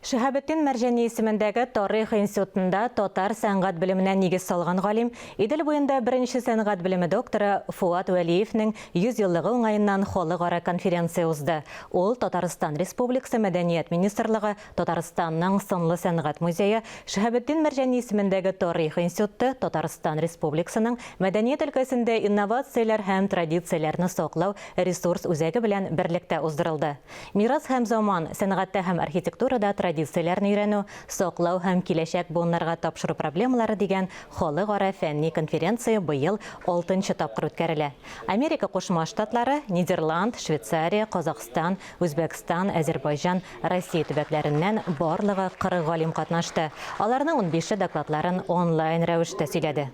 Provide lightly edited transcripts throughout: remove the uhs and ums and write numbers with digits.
Шиһабетдин Мәрҗани исемендәге Тарих институтында татар сәнгать белеменә нигез салган галим, Идел буенда беренче сәнгать белеме докторы Фоат Вәлиевнең 100 еллыгы уңаеннан халыкара конференция узды. Ул Татарстан Республикасы Мәдәният министрлыгы, Татарстанның сынлы сәнгать музее, Шиһабетдин Мәрҗани исемендәге Тарих институты, Татарстан Республикасының мәдәният өлкәсендә инновацияләр һәм традицияләрне саклау ресурс үзәге белән берлектә уздырылды. Мирас һәм заман, сәнгатьтә һәм архитектурада традицияләрне өйрәнү, саклау һәм киләчәк буыннарга тапшыру проблемалары дигән халыкара фәнни конференция быел алтынчы тапкыр үткәрелә. Америка Кушма Штатлары, Нидерланд, Швейцария, Казахстан, Үзбәкстан, Әзербайҗан, Россия төбәкләреннән барлыгы 40 галим катнашты. Аларның унбише докладларын онлайн рәвештә сөйләде.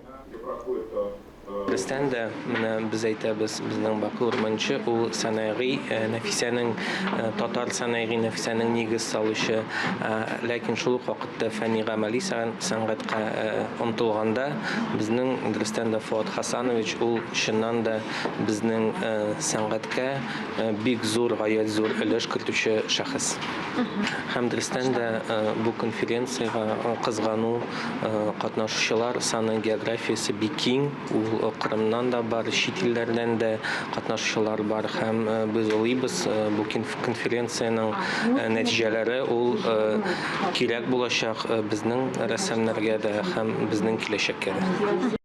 Дөрестән дә, менә без әйтәбез, безнең Бакый Урманче ул сәнәгый нәфисәнең, татар сәнәгый нәфисәнең нигез салучы, ләкин шул ук вакытта фәнни-гамәли сәнгатькә омтылганда, безнең, дөрестән дә, Фоат Хасанович ул чыннан да безнең сәнгатькә бик зур, гаять зур өлеш кертүче шәхес. Һәм дөрестән дә, бу конференциягә кызгану Катнашучылар саны, географиясе бик киң, ул Кырымнан да бар, чит илләрдән дә катнашучылар бар һәм без уйлыйбыз, бу конференциянең нәтиҗәләре ул кирәк булачак безнең рәссамнарга да һәм безнең киләчәккә дә.